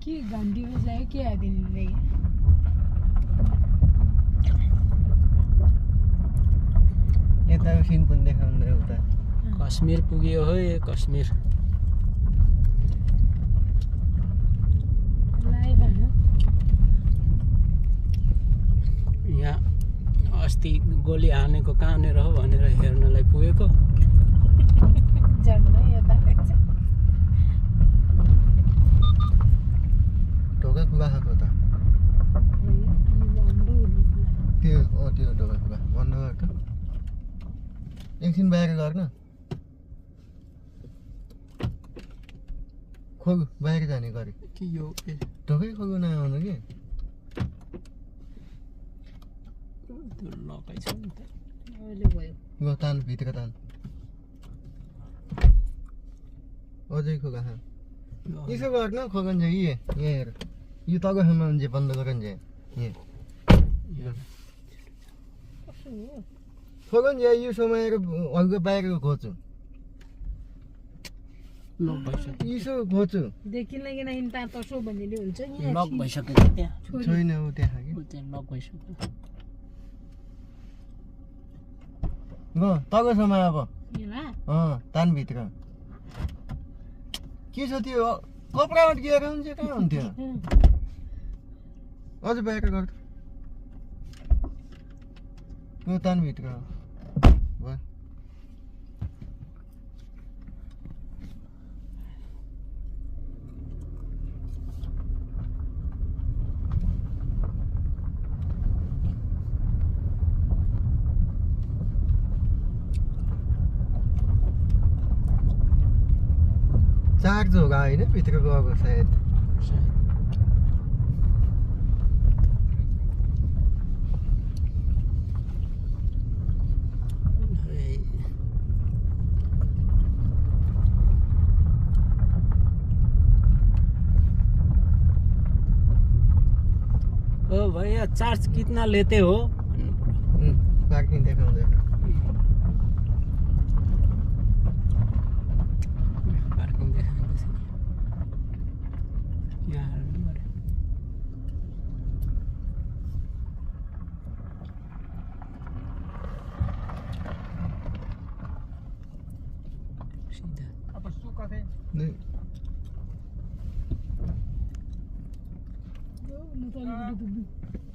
कि घंटी बजाए क्या दिनले यता सिन पनि देखाउँदै उता कश्मीर पुग्यो हो यो कश्मीर लाइभ हैन यहाँ अस्ति गोली हानेको कहाँनिर हो भनेर हेर्नलाई पुगेको झन्डै यता रहेछ ढोका खुला खाएको त त्यो त्यो ढोका खुला बन्द गर त एकछिन बाहिर गर्न खोल बाहिर जाने गरे कि यो ढोकै खोल्नु नआउनु कि त्यो लगाइ छ नि त अहिले भयो ल तान भित्र तान अझै खोला खान यसो गर्न खोगन चाहिँ यहाँ हेर यो तगसम्म हुन्छ बन्द गरन चाहिँ यहाँ कसो हो खोगन चाहिँ यो समाएर हल्का बाहिरको खोज्छु लक भइसक्यो यसो खोज्छु देखिन किन हिँड्दा तसो भन्नेले हुन्छ नि लक भइसक्यो त्यहाँ छैन ऊ त्यहाँ कि ऊ त्यहाँ लक भइसक्यो ल तगसम्म अब यहाँ तानभित्र के छ त्यो कपडामा गिएर हुन्छ कहाँ हुन्थ्यो अझ बाहिर गर यो तानभित्र भयो चार्ज होगा होइन भित्र गएको सायद ओ भैया चार्ज कितना लेते हो पार्किङ देखाउँदैन पार्किङ देखाउँदैछ यहाँ हाल्नु पर्यो सीधा अब सुक्का थिएँ न त अलिकति